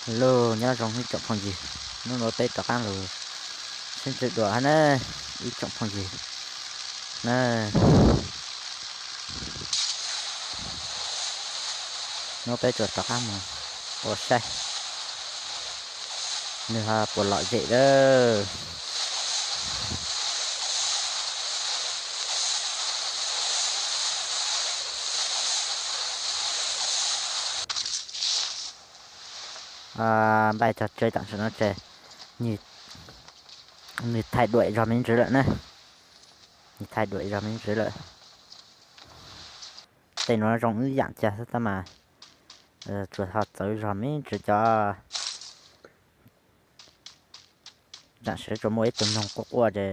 Hello, nyob zoo ib tsoom phooj ywg, hnub no peb rov qab los sib ntsib dua hab na, ib tsoom phooj ywg na. Hnub no peb tsuas rov qab mus ua saib nws ho puas lom zem lawm. Npaj tso tseg tam sim no ces nws thaij duam zog me ntsis lawm na. Nws thaij duam zog me ntsis lawm. Tej nuav zoo ib yam cag xwb tab mas tsuas ho txawv zog me ntsis cov. Tam sim tsuas muaj ib tug noog quaj quaj ces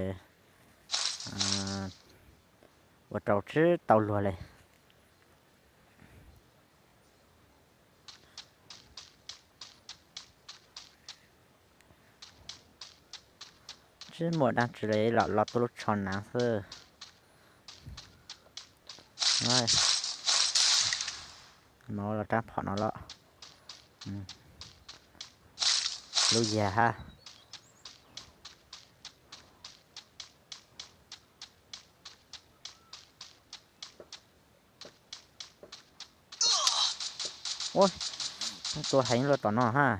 ua rau tsis tau luag li. Tsis muaj dab tsi li, los los tuaj lub tsho naav xwb. No los rab phom no los lub yag hab. Ua, tua heev luaj tom no hab.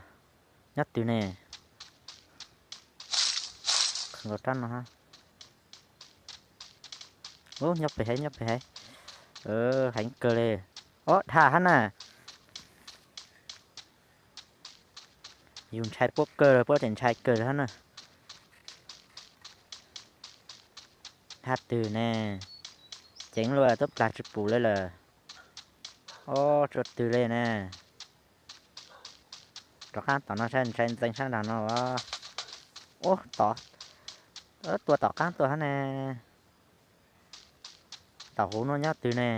Nyob twg ne? Los rab no hab. Ub, nyob pem heev, nyob pem heev. Heev kawg li. Ob, dhau hab na. Yus ntshai puab kawg, puab tseem ntshai kawg hab na. Hab twg ne? Ceev luaj, tub plag tsis pum li lawm. Ob, tsua twg li ne? Rov qaab tom no saib, ntshai ntxeev sab nraag no. Ub, tod, tua tom qaab tuaj hab ne. Tom huv nuav nyob twg ne?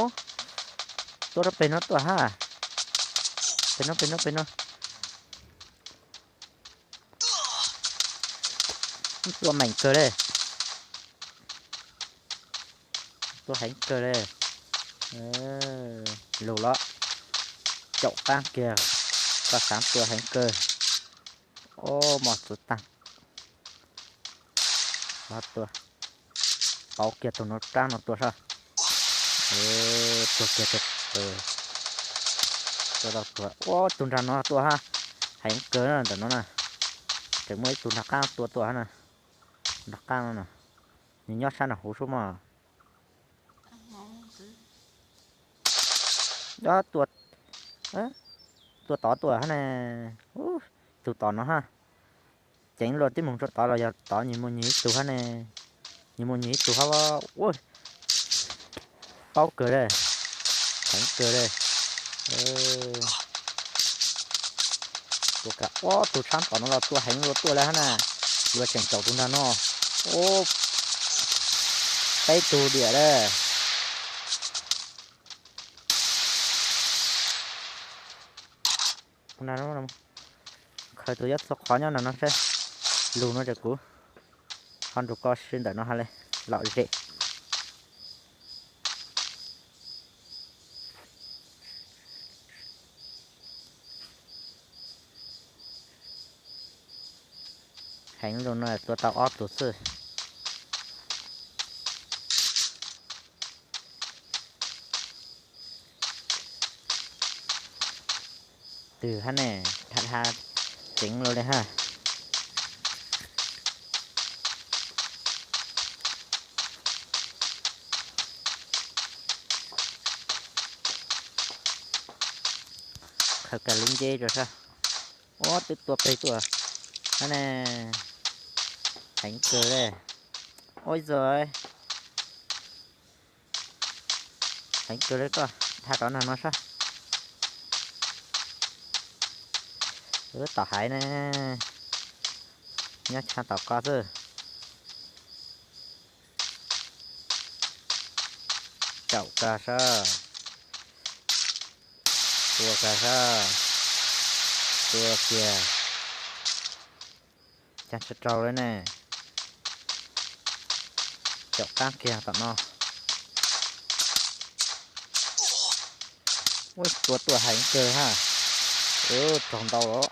Ub, tua rau peg nuav tuaj hab. Peg nuav, peg nuav, peg nuav. Tua meem kawg li. Tua heev kawg li. Lug los caum qaab kiag, koj xaav tua heev kawg. Ob, mos txwv taag. Tua, pauv kiag tug nuav rab no tua sab. Tua kiag, tua, tua, tua, ua tug nraag no tua hab. Heev kawg ntawm no na. Tseem muaj ib tug nraag qaab tua tua hab na. Nraag qaab no na. Nws nyob sab nraag huv sub mog. Ub, tua tod tuaj hab ne. Ub, tug tod no hab. Ceev luaj, tib moog rua tod los yog tod nwg muaj nwg ib tug hab ne. Nwg muaj nwg ib tug hab. Ub, paub kawg li. Heev kawg li. Tua ka, ub, tug tshaab tom no los tua heev luaj tuaj le hab na. Yuav tseem caum tug nraag no. Ub, peb tug diam le. Khaws tus yuav txhua qhov nyob nraag no saib. Lug no ces kuv ho nrug koj sib ntawm no hab le. Lom zem. Heev lug no tua tau ob tug xwb. Twg hab ne, dhau dhau ceev lug le hab. Khaws kag lub nceb rua sab. Ub, twb tua peg tuaj hab ne. Heev kawg le. Ua ib txug heev kawg le, koj dhau rov nraag no sab. Wb tom haiv ne, nyob tshaj tom ko xwb. Caum kag sab. Tua kag sab. Tua kiag. Caag tsi raug le ne. Caum qaab kiag tom no. Ua tua tuaj heev kawg ha. Raug ntau los,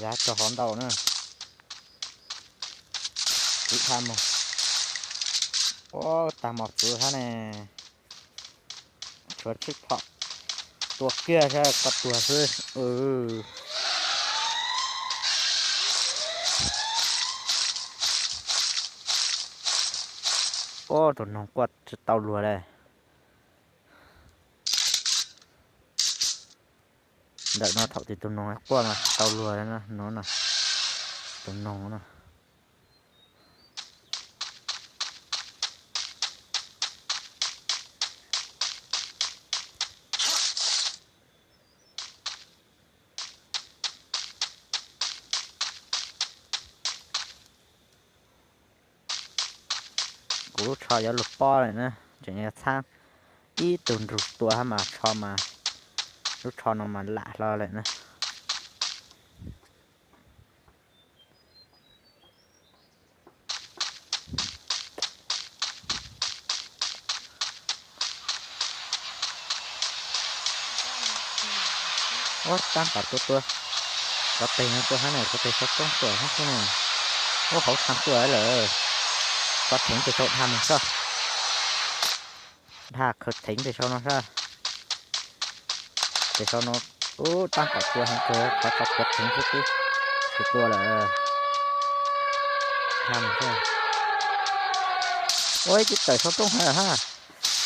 yav raug hov ntau na. Kwv tag mog. Ua tag mos txwv hab ne. Tshuav tsib phom. Tua kiag sab koj tuag xwb. Ua tus noog quaj tsis tau luag le. Ntawm no thaum twg tus noog quaj mas tsis tau luag no, tus noog no. Kuv lub tsho yuav luag pob lawm na, tseem yuav txhab ib tug nrug tua hab mas tsho mas, lub tsho no mas lam hlo lawm na. Ua tab tom tua tua, kov teg no tuaj hab na, kov teg sau roob tuaj hab xwb na. Ua hauv tshaj tuaj lawm, kov theev pem sau dhau no sab. Dhau khaws theev pem sau no sab. Pem sau no, ub, tab tom tua heev kawg, kov tau kov theev xwb twb tsis tua lawm. Ua ib tib tawm sau roob hab hab,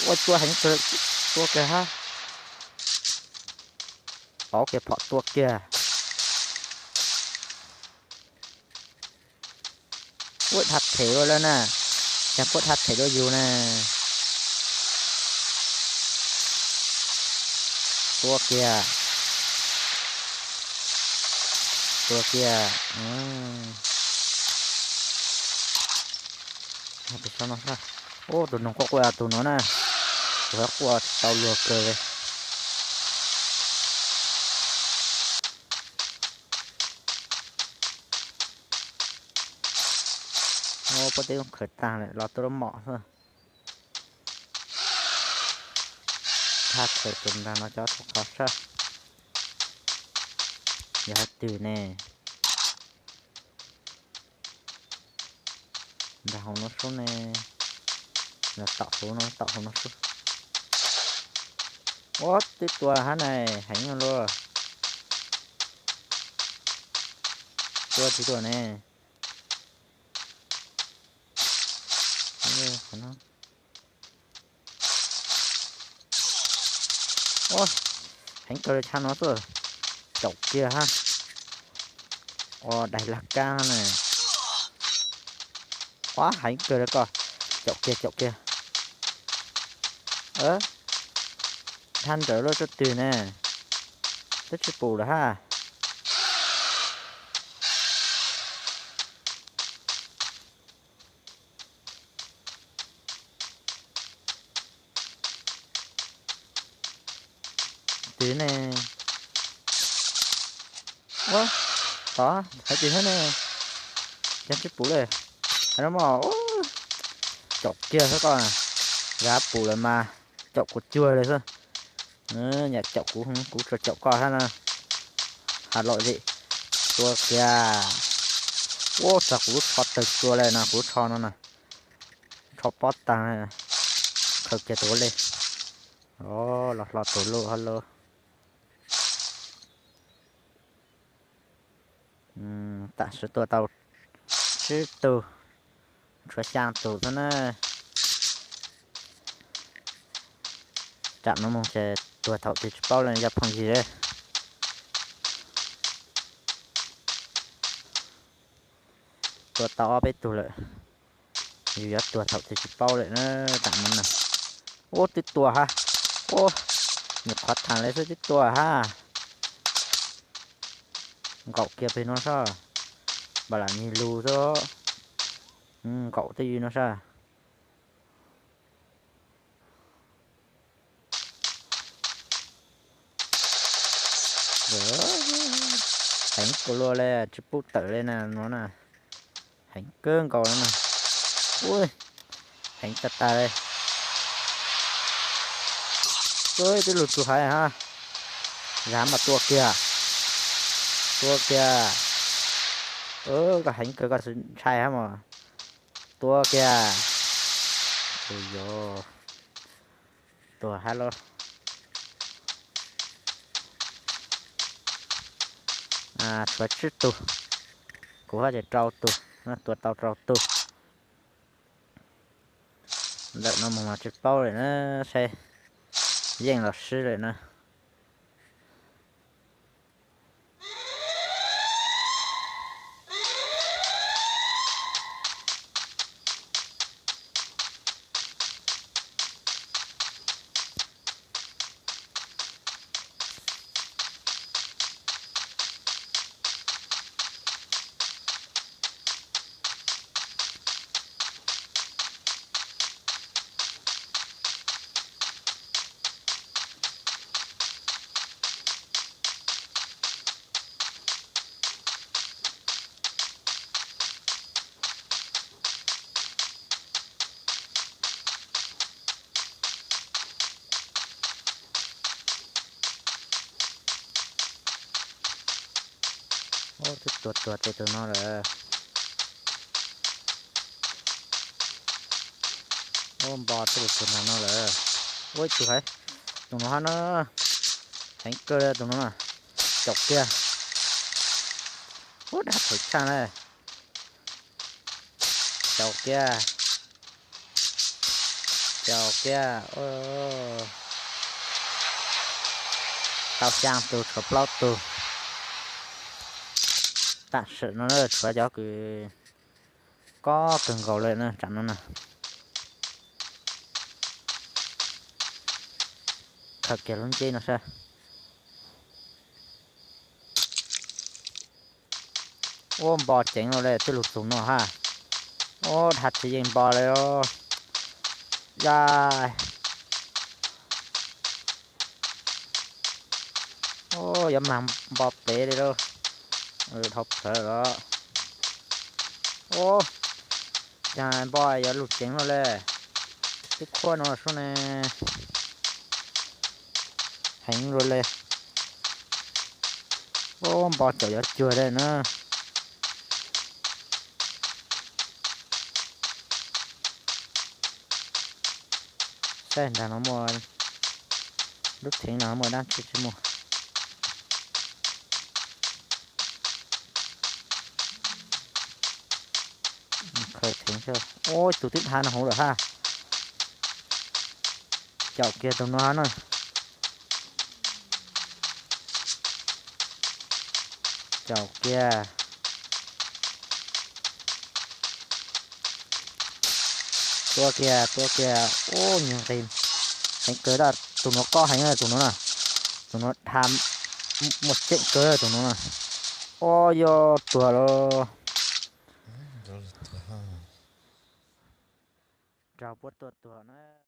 ua tua heev kawg, tua kiag hab. Pauv kiag phom tua kiag. Puab dhau them ua lawm na, cas puab dhau them dua yus na. Tua kiag, tua kiag. Ub, tus noog quaj quaj tus no na, tus hab quaj tsis tau luag kawg li. Puab teb khaws taag lawm los tuaj lub mom xwb. Thaj khaws tus nrag no cov tau qhov sab. Yog hais twg ne? Nrag hauv no sub ne, nrag tom hauv no, tom hauv no sub. Ua twb tua hab na, heev luaj. Tua tsis tua ne. Heev kawg li tshaj no xwb. Caum kiag hab. Ua daig laj kab na. Ua heev kawg li koj. Caum kiag, caum kiag. Thaj nrawm luaj tsuj twg ne. Twb tsis pum lawm hab. Twg ne? Ua, tod hais twg hab ne? Cas tsis pum li. Hais no mas, caum kiag xwb koj. Yog pum lawm mas caum kuv cuag li xwb. Nyam caum kuv, kuv tsuas caum koj hab na. Has los li, tua kiag. Ua txog kuv lub tsho tawg tsua li no, kuv lub tsho no na. Tsho pob taag, khaws kiag tus ua li. Los hlo tus luj hab lauj. Tam sim tua tau tsib tug, tshuav xyaa tug xwb na. Tam no moog ces tuag thaum twg tsis paub li, yog phooj ywg. Tua tau ob peb tug lawm, yus yuav tuag thaum twg tsis paub lawm na. Tam no na, ub twb tua hab, ub, nyuam qhuav thaam li xwb twb tua hab. Nkaum kiag pem no sab, npam lam nyeg lug xwb. Nkaum twj ywm no sab. Heev kawg luaj li, tsis pub tawm li na no na. Heev kawg nkaus li na. Ub, heev tag tag li. Twb lug txug haiv ha. Zag mas tua kiag. Tua kiag. Koj heev kawg koj ntshai hab mog. Tua kiag. Ua yog tuag hab lauj. Tshuav tsib tug. Kuv hab ces rau tug, tua tau rau tug. Ntawm no mus mas tsis paub lawm na, saib yeej los swb lawm na. Ub, twb tuag tuag tes tus no lawm. Ub, npo twb tuag tus no lawm. Ua ib tug haiv, tus no hab na, heev kawg tus no na, caum kiag. Ub, dab thaum tshaj na, caum kiag, caum kiag. Tau xyaa tug tshuav plaub tug. Tam sim no tshuav cov kws kob kawg nkaus le na, tsam no na. Khaws kiag lub nceb no saib. Ua npo ceev lawm le, twb lug txug no hab. Ua dhau tsis yeej npo le os. Ya, yuav mag npo pem li lauj. Dhau plhawv los. Ua, cas npo yuav lug ceev lawm le. Twb khuab no sub ne. Heev lawm le. Ua, npo caum yuav cuag le na. Saib ntag no muaj lub theev no muaj dab tsi tsis muaj. Khaws theev, ua ib tug twb dhau no hauv lawm hab. Caum kiag tus no na. Caum kiag. Tua kiag, tua kiag. Ub, nyuag nqis. Heev kawg, tus nuav kob heev tus nuav na. Tus nuav dha muaj ceem kawg tus nuav na. Ub, yuav tuag lawm. Raug puab tua tuag na.